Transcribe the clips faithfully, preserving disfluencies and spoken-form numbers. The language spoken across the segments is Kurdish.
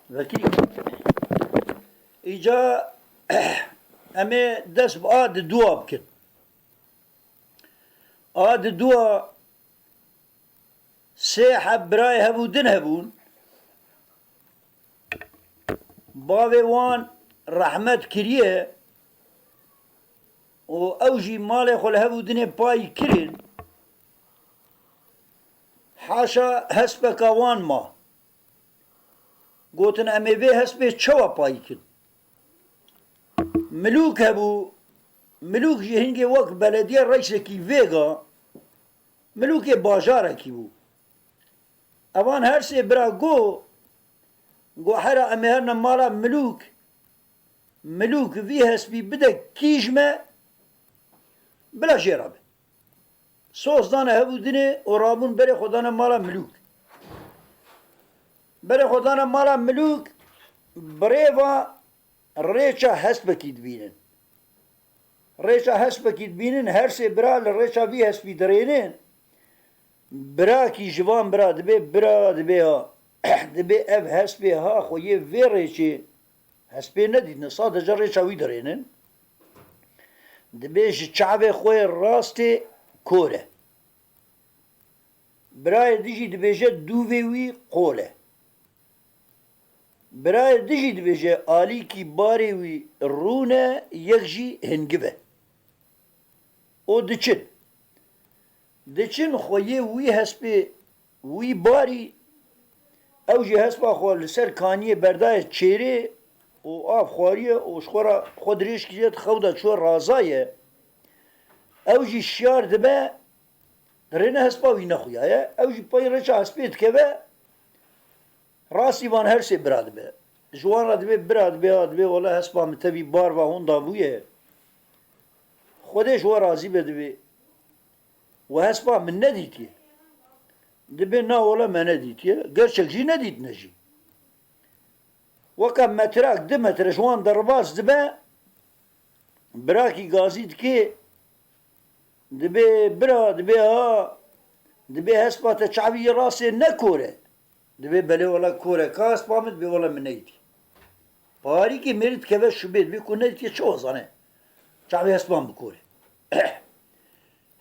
Vekirî. Îca em ê dest bi a di dua bikin. A di dua sê heb birayê hev û din hebûn. Bavê wan rehmet kiriye û ew jî malê xwe li hev û dinê payî kirin. Haşa hespeka wan ma. Gotin, em ê vê hespê çawa payî kin? Milûk hebû, milûk jî hingê wek belediye reysekî vêga, milûkê bajarekî bû. Evan her sê bira go, go hera em ê herine mala milûk, milûk vî hespî bide kî ji me, bila jê re be. Soz dane hev û dinê û rabûn berê xwe dane mala milûk. Berê xwe dane mala milûk, bi rêva rêça hespekî dibînin. Rêça hespekî dibînin, her sê bira li rêça vî hespî dirênin. Birakî ji van bira dibê, bira dibê ha. Dibê ev hespê ha xwe yê vê rêçê hespê nedîtine, sadece rêça wî dirênin. Dibê ji çavê xwe yê rastê kor e. Birayê din jî dibêje dûvê wî qol e. Birayê din jî dibêje alîkî barê wî rûn e, yek jî hingiv e. Û diçin. Diçin xwe yê wî hespê wî barî, ew jî hespa xwe li ser kaniyê berdaye çêrê û av xwariye û ji xwe re xwe dirêj kiriye, di xew de çûye razaye. Ew jî şiyar dibe, dirêne hespa wî nexuyaye. Ew jî pey rêça hespê dikeve, rastî van her sê bira dibe. Ji wan re dibê, bira dibê, ha dibê, wele hespa min tevî bar va hûn dabûye. Xwedê ji we razî be dibê. We hespa min nedîtiye. Dibê na wele me nedîtiye. Gerçek jî nedîtine jî. Weke metrak, du metre ji wan derbas dibe, birakî gazî dikê, dibê bira, dibê ha, dibê hespa te çavî yê rastê ne kor e. Dibê belê wele kor e. Ka hespa min? Dibê wele min neyîtî. Parîkê mêrî dikeve şubê, dibê ku nedîtiye çawa zane. Çavê hespa min bi kor e.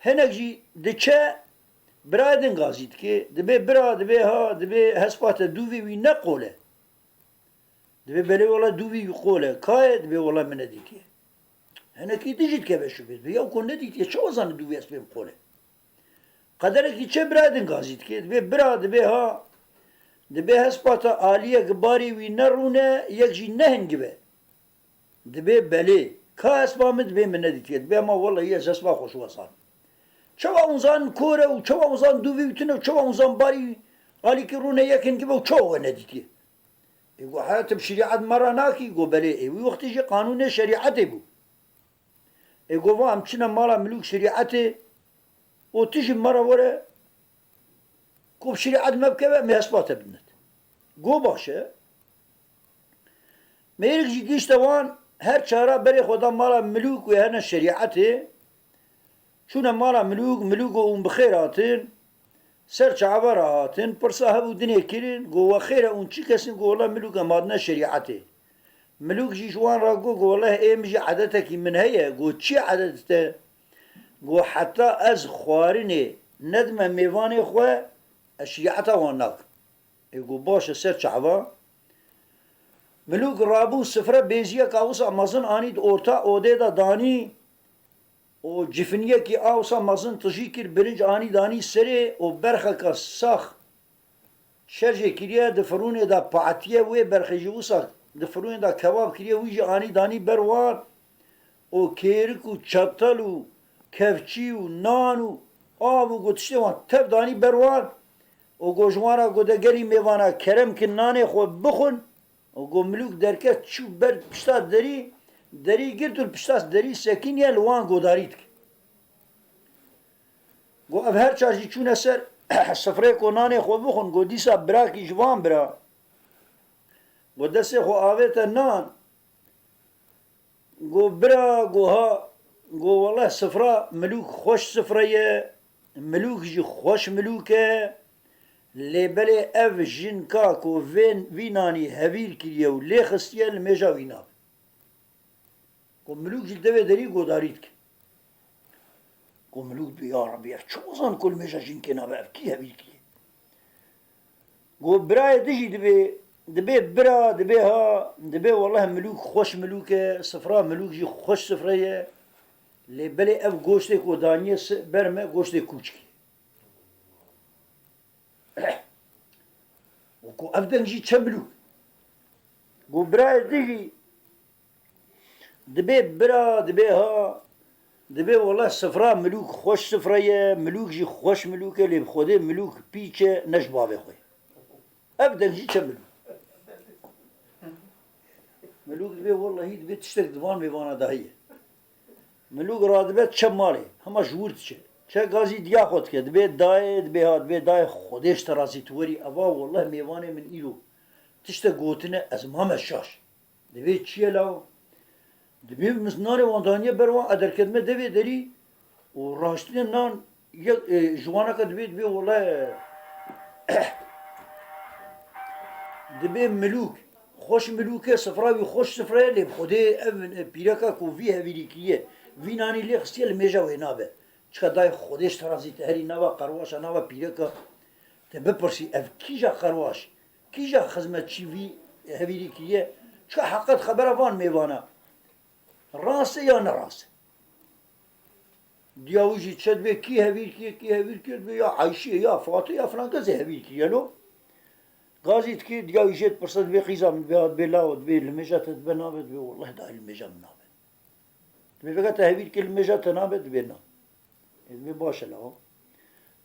Hinek jî diçe, birayê din gazî dikê. Dibê bira, dibê ha, dibê hespa te dûvê wî ne qol e. Dibê belê wele dûvê wî qol e. Ka ye? Dibê wele min nedîtiye. Hinekî din jî dikeve şubê. Dibê ew ku nedîtiye çawa zane dûvê hespê min qol e. Qederekî çê birayê din gazî dikê. Dibê bira, dibê ha, dibê hespa te aliyek barê wî ne rûn e, yek jî ne hingiv e. Dibê belê. Ka hespa min? Dibê min nedîtiye. Dibê hema wellehî ez hespa xwe ji we zanim. Çawa hûn zanin kor e û çawa hûn zanin dûvî wî tune û çawa hûn zanin barî alîkî rûne yek hingiv e û çawa we nedîtiye? Ê go, heta bi şerîet me re nakî? Go belê. Ê wî wextî jî qanûnê şerîetê bû. Ê go va em çine mala milûk şerîetê û tu jî me re were ku bi şerîet me bikeve, em ê hespa te bidine te. Go baş e. Mêrik jî gihîşte wan, her çara berê xwe da mala milûk wê hene şerîetê. Çûne mala milûk, milûk go hûn bi xêr hatin. Ser çava re hatin, pirsa hev û dinê kirin, go we xêr e hûn çi kes in? Go wele milûk em hatine şerîetê. Milûk jî ji wan re got, go wele ê min jî edetekî min heye. Go çi ye edet te? Go heta ez xwarinê nedime mêvanê xwe, ez şerîeta wan nakim. Ê go baş e, ser çava. Milûk rabû sifre bêziyeka wisa mezin anî di orta odê de danî û cifiniyekî a wisa mezin tijî kir, birinc anî danî serê û berxeke sax şerjê kiriye, di firûnê de patiye, wê berxê jî wisa di firûnê de kebab kiriye, wî jî anî danî ber wan. Û kêrik û çetel û kevçî û nan û av û go tiştê wan tev danî ber wan û go ji wan re go de gerî mêvana kerem kin nanê xwe bixwin û go milûk derket çû ber pişta derî, derî girt û li pişta derî sekiniye li wan godarî dike. Go ev her çar jî çûne ser sifrê ku nanê xwe bixwin, go dîsa birakî ji van bira go destê xwe avête nan. Go bira, go ha, go wele sifra milûk xweş sifre ye, milûk jî xweş milûk e. Lê belê ev jinka ku vê, vî nanî hevîr kiriye û lê xistiye, li mêja wî nabe. Ku milûk jî devê derî godarî dike. Ku milûk dibê, ya Rebî, ev çawa zan ku li mêja jinkê nabe, ev kî hevîr kiriye? Ku birayê din jî dibê, dibê bira, dibê ha, dibê weleh milûk xweş milûk e, sifra milûk jî xweş sifre ye. Lê belê ev goştê ku daniye si-, ber me, goştê kûçikê. Û ku ev deng jî çe milûk. Ku birayê din jî dibê bira, dibê ha, dibê wele sifra milûk xweş sifre ye, milûk jî xweş milûk e, lê bi Xwedê milûk pîç e, ne ji bavê xwe ye. Ev deng jî çe milûk. Milûk dibê, wellahî dibê tiştek di van mêvana de heye. Milûk radibe diçe malê, hema ji wir diçe. Çe gazî diya xwe dike, dibê dayê, dibê ha, dibê dayê Xwedê ji te razî tu werî eva, welleh mêvanê min îro tiştek gotine ez mame şaş. Dibê çi ye law? Dibê min nanê wan daniye ber wan, e derketime devê derî û raştine nan yek, e, ji wan eke dibê, dibê wele dibê milûk. Xweş milûk e, sifra wî xweş sifre ye, lê bi Xwedê ev, e, pîreka ku vî hevîrî kiriye, vî nanî lê xistiye, li mêja wê nabe. Çika dayê Xwedê ji te razî, te herî nava qerwaşa, nava pîreka te bipirsî, ev kîja qerwaş, kîja xizmetçî vî hevîrî kiriye? Çika heqet xebera van mêvana rast e ya ne rast e? Diya wî jî çe dibê, kî hevîr kiriye, kî hevîr kiriye, dibê ya Ayşê, ya Fatê, ya filan kesê hevîr kiriye lo. Gazî dikê, diya wî jê dipirse, dibê qîza min, dibê ha, dibê lawo, dibê li mêja te dibe nabe, dibê welleh dayê li mêja min nabe. Dibê veke te hevîr kir li mêja te nabe, dibê na. Ê, dibê baş e lawo.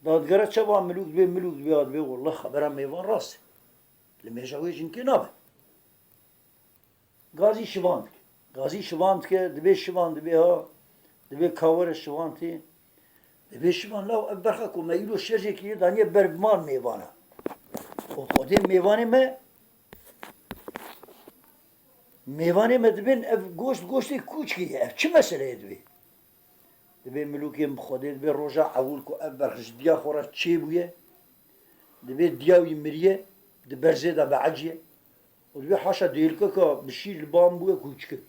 Dadigere çe va milûk, dibê milûk, dibê ha, dibê welleh xebera mêvan rast e. Li mêja wê jinkê nabe. Gazî şivan dike. Gazî şivan dike, dibê şivan, dibê ha, dibê ka were şivan tê. Dibê şivan law ev berxa ku me îro şerjê kiriye daniye ber bi mal mêvana. Û Xwedê mêvanê me, mêvanê me dibên ev goşt, goştê kûçkê ye. Ev çi mesele ye dibê? Dibê milûkên bi Xwedê, dibê roja ewil ku ev berx ji diya xwe re çêbûye, dibê diya wî miriye, di berzê de bieciye û dibê haşa dêlkeka bi şîr li ba min bûye kûçikek.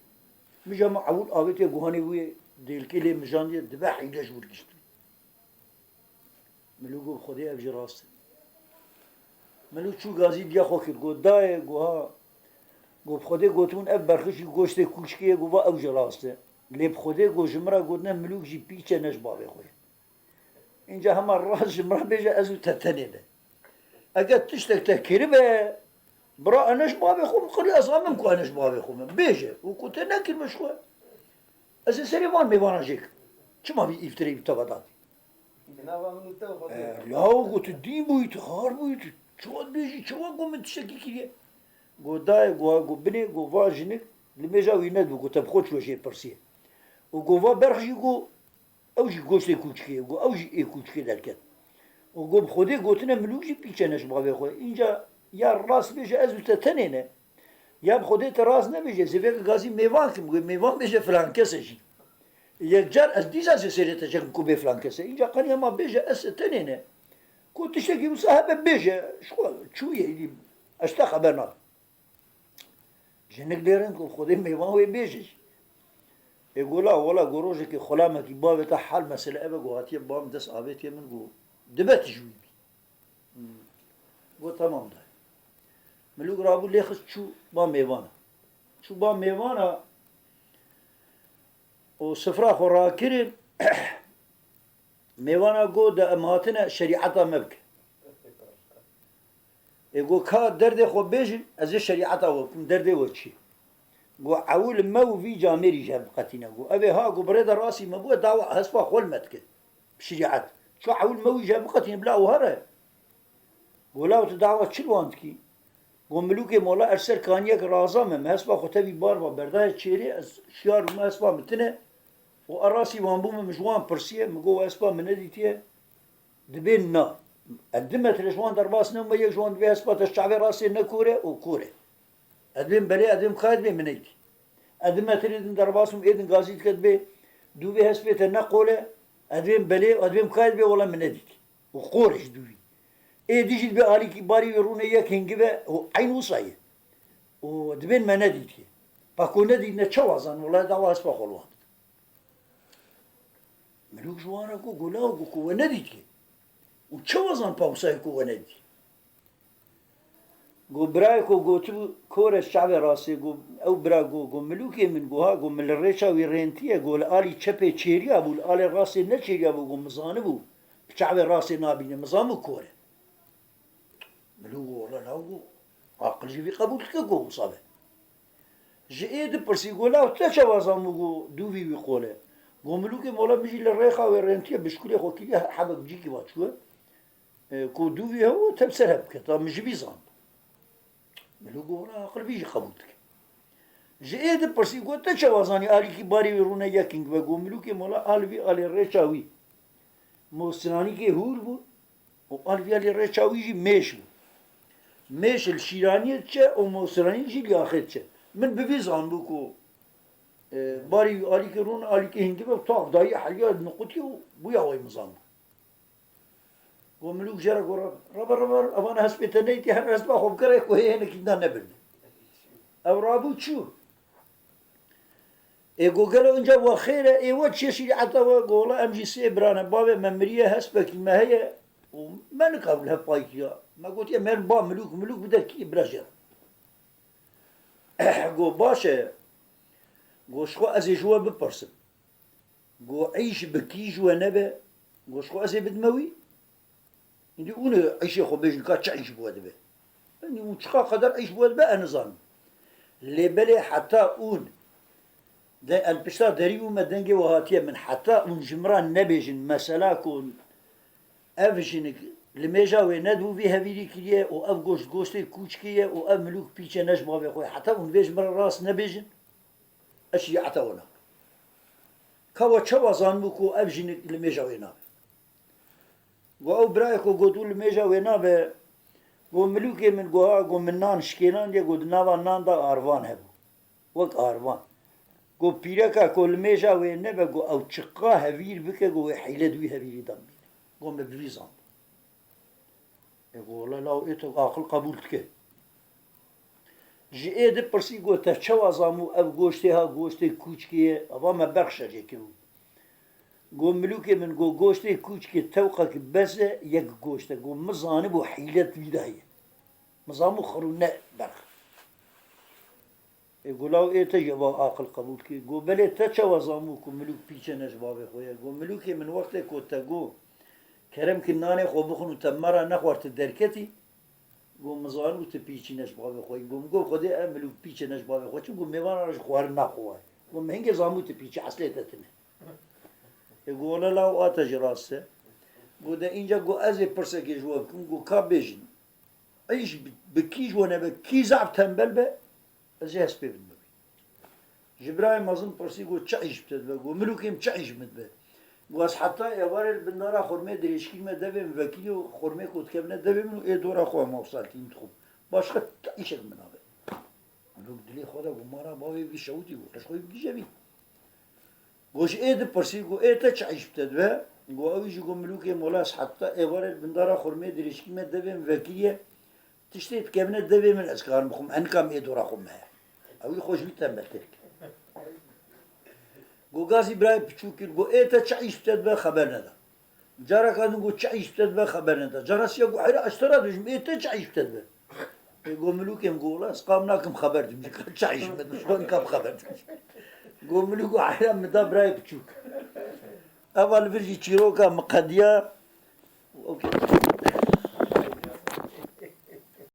Mija min ewil avêtiye guhanê wê dêlkê lê mijandiye, dibe hîle ji wir giştî. Milûk got, bi Xwedê ev jî rast e. Milûk çû gazî diya xwe kir, got, dayê, got, ha, got, bi Xwedê gotibûn ev berxî jî goştê kûçikê ye, got, va ew jî rast e. Lê bi Xwedê got, ji min re gotine milûk jî pîç e, ne ji bavê xwe ye. Înca hema rast ji min re bêje, ez û te tenê ne. Eger tiştek te kiribe, bira, e ne ji bavê xwe min, qirî ez zanim ku e ne ji bavê xwe min. Bêje, û ku te nekiribe ji xwe, ez ê serê van mêvana jê kim. Çima vî îftirê wî teva datî? Di nava min û te û Xwedê de. E, lawo, got, tu dîn bûyî, tu har bûyî, tu çawa dibêjî, çawa got min tiştekî kiriye? Got, dayê, got, got, binê, got, va jinik li mêja wî nedibe, got, te bi xwe çûye jê pirsiye. Û got, va berx jî, got, ew jî goştê kûçikê ye, got, ew jî ê kûçikê derket. Û got, bi Xwedê gotine milûk jî pîç e, ne ji bavê xwe. Înca ya rast bêje, ez û te tenê ne. Ya bi Xwedê te rast nebêje, ez ê veke gazî mêvan kim, got, mêvan bêje filan kes e jî. Yekcar ez dîsa ez ê serê te çekim ku bê filan kes e. Înca qenî hema bêje, ez ê tenê ne. Ku tiştekî wisa hebe bêje, ji xwe çûye, ez te xeber nadim. Jinik lê rind ku Xwedê mêvan wê bêje jî. Ê got, la, wela, got, rojekê xulamekî bavê te, hal mesele ev e, got, hatiye ba min, dest avêtiye min, got, dibe tu ji wî bî. Hmm. Got, tamam dayê. Milûk rabû lê xist çû ba mêvana. Çû ba mêvana û sifra xwe rakirin. Mêvana got, de em hatine, şerîeta me bike. Ê got, ka derdê xwe bêjin, ez ê şerîeta we bikim, derdê we çi? Got, ewil me û vî camêrî ji hev biqetîne. Got, ev ê ha, got, bi rê de rastî me bûye, dawa hespa xwe li me dike. Bi şerîet. Ço ewil me wî ji hev biqetîne, bila û here. Got, law tu dawa çi li wan dikî? Got, milûkê mola er ser kaniyek raza me, me hespa xwe tevî bar va berdaye çêrê, ez şiyar bûme hespa min tine û a rastî wan bûme, min ji wan pirsiye, min got, we hespa min nedîtiye? Dibên na. Ez du metre ji wan derbas nebûme, yek ji wan dibê hespa te ji çavê rastê ne kor e û kor e. Ez dibêm belê, ez dibêm kayê dibê min nedîtî. Ez du metrê din derbas bûm, ê din gazî dike dibê dûvê hespê te ne qol e, ez dibêm belê, ez dibêm kayê dibê wela min nedîtî. Û qol e ji dûvî. Ê dî jî dibe alîkî barî wî rûne yek hingî be û eyn wisa ye. Û dibên me nedîtiye. Pa ku nedîtine çawa zan, wela dawa hespa xwe li wan bide. Milûk ji wan re got, got, law, got, ku we nedîtiye. Û çawa zan pa wisa ye ku we nedîtiye? Got, birayê ku gotibû, kor e çavê rastê, got, ew bira got, got, milûkê min, got, ha, got, min li rêça wî rêntiye, got, li alî çepê çêriya bû, li alê rastê neçêriya bû, got, min zanibû, bi çavê rastê nabîne, min zanibû kor e. Milûk got, wela law, got, aqil jî vî qebûl dike, got, wisa be. Ji ê dipirsî, got, law, te çawa zanibû, got, dûvî wî qol e? Got, milûkê min, wela min jî li rêxa wê rêntiye, bişkulê xwe kiriye, her hebek cîkî va çûye. E, ku dûvî hew, te bi ser hev bike, ta min ji vî zand. Milûk got, wela aqil vî jî qebûl dike. Ji ê dipirsî, got, te çawa zanî alîkî barî wî rûne yek hingî be? Got, milûkê min, wela al vî alê rêça wî. Mostiranîkê hûr bû û al vî alê rêça wî jî mêş bû. Mêş li şîraniyê diçe û mostiranîk jî li axê diçe. Min bi vî zanibû ku, e, barî wî alîkê rûne, alîkê hingî be û tav dayî heliya niqutiye û bûya wê min zanibû. Got, milûk jê re got, rebe, rebe, rebe, evana hespê te neytî, her hespa xwe bikire, ku hê hinekî da nebirne. Ew rabû çû. Ê got, gelo inca we xêr e, ê we çi şîrîeta we? Got, wela em jî sê bira ne, bavê me miriye, hespekî me heye û me nikabû li hev pay kiya. Me gotiye, me ba milûk, milûk bide kî bira jê re. Got, baş e. Got, ji xwe ez ê ji we bipirsim. Got, eyş bi kî ji we nebe? Got, ji xwe ez ê bidime wî. Îndî hûn ê eyşê xwe bêjin ka çi eyş bi we dibe. Îndî hûn çiqa qeder eyş bi we dibe, ez nizanim. Lê belê heta hûn de, el pişta derî bûme, dengê we hatiye min. Heta hûn ji min re nebêjin, mesela ku ev jinik limêja wê nedibû vî hevîrî kiriye û ev goşt goştê kûçkê ye û ev milûk pîç e, ne ji bavê xwe ye. Heta hûn vê ji min re rast nebêjin, ez şîrîeta we nakim. Ka we çawa zanibû ku ev jinik limêja wê nabe? Got, ew birayê ku gotibû limêja wê nabe, got, milûkê min, got, ha, got, min nan şikênandiye, got, di nava nan de arvan hebû. Wek arvan. Got, pîreka ku limêja wê nebe, got, ew çiqa hevîr bike, got, wê hîle di wî hevîrî de bîne. Got, min bi vî zand. Ê got, wela law, ê te aqil qebûl dike. Ji ê dipirsî, got, te çawa zanibû ev goştê ha goştê kûçkê ye? Eva me berx şerê kiribû. Got, milûkê min, got, goştê kûçkê tewqek bes e, yek goşt e. Got, min zanibû hîlet vî de heye. Min zanibû xirû ne berx. Ê got, law, ê te jî eva aqil qebûl dikî? Got, belê, te çawa zanibû ku milûk pîç e, ne ji bavê xwe ye? Got, milûkê min, wextê ku te got, kerem ki nanê xwe bixwin û te me re nexwar tu derketî, got, min zanibû tu pîçî, ne ji bavê xwe yî. Got, min got, Xwedê ev milûk pîç e, ne ji bavê xwe, çimku mêvana re ji xwarin naxwe waye. Got, min hingê zanibû tu pîçî, eslê te tune. Ê got, wele law, a te jî rast e. Got, de înca, got, ez ê pirsekê ji we bikim, got, ka bêjin. Eyş bi, bi kî ji we nebe, kî zaf tembel be, ez ê hespê bidime wî. Ji birayê mezin pirsî, got, çi eyş bi te dibe? Got, milûkê min, çi eyş bi min dibe? Got, ez heta êvarê li bin dara xurmê dirêjkirî me, devê min vekirî û xurmê ku dikevine devê min û ê dora xwe mamosta tîn dixwim. Başqa ti eyşek min nabe. Milûk dilê xwe de got, mara bavê bigî şewitî, got, reş xwe bigîje bî. Got, ji ê dipirsî, got, ê te çi eyş bi te dibe? Got, ew jî got, milûkê min, wela ez heta êvarê li bin dara xurmê dirêjkirî me, devê min vekirî ye. Tiştê dikevine devê min ez karim bixwim, enika min ê dora xwe me ye. Ew jî xwe ji wî tembeltir dike. Got, gazî birayê piçûk kir, got, ê te çi eyş bi te dibe, xeber neda. Careka din got, çi eyş bi te dibe, xeber neda. Cara siya got, heyra, ez te re dibêjim, ê te çi eyş bi te dibe? Ê got, milûkê min, got, wela ez qam nakim xeber dim ji ka çi eyş bi me dibe, ji xwe nika bi xeber dim. Got, milûk got, heyra, min da birayê piçûk. Eva li vir jî çîroka min qediya. Ew kê